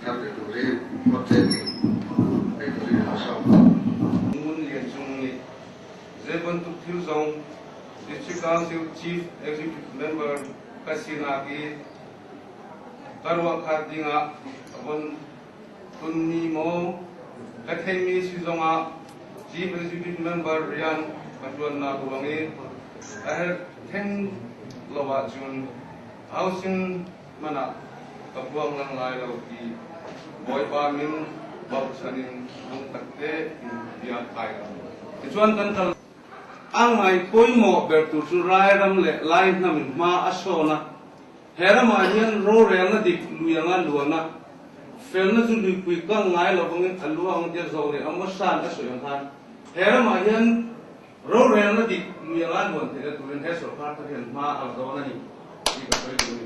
thar leh turin vote in pe turin a sawm. Ngun Lian Cung nih zei bantuk thil zong District Council Chief Executive Member ka sinak i ka ruahkhat dingah a von tlunmi maw ka theimi si zongah Chief Executive Member rian ka ṭuannak ruang i a herh theng lo ahcun housing hmanh ah ka phuang lang lai lo ti Bawipa min bochan in lungtak tein bia kai kam. Tichuan kan kal. A ngai pawimawh bertu cu Lairam le Lai hnam in hma a sawn a, He ramah hian rorelna dik lui anga luan a, felna chu luipui kang ngai lo vangin a luang tia zawh leh a Mosha'n a sawi ang khan he ramah hian rorelna dik lui anga luan theihna turin he sorkar thar hian hma a la dawn a ni tih ka sawi duh a ni.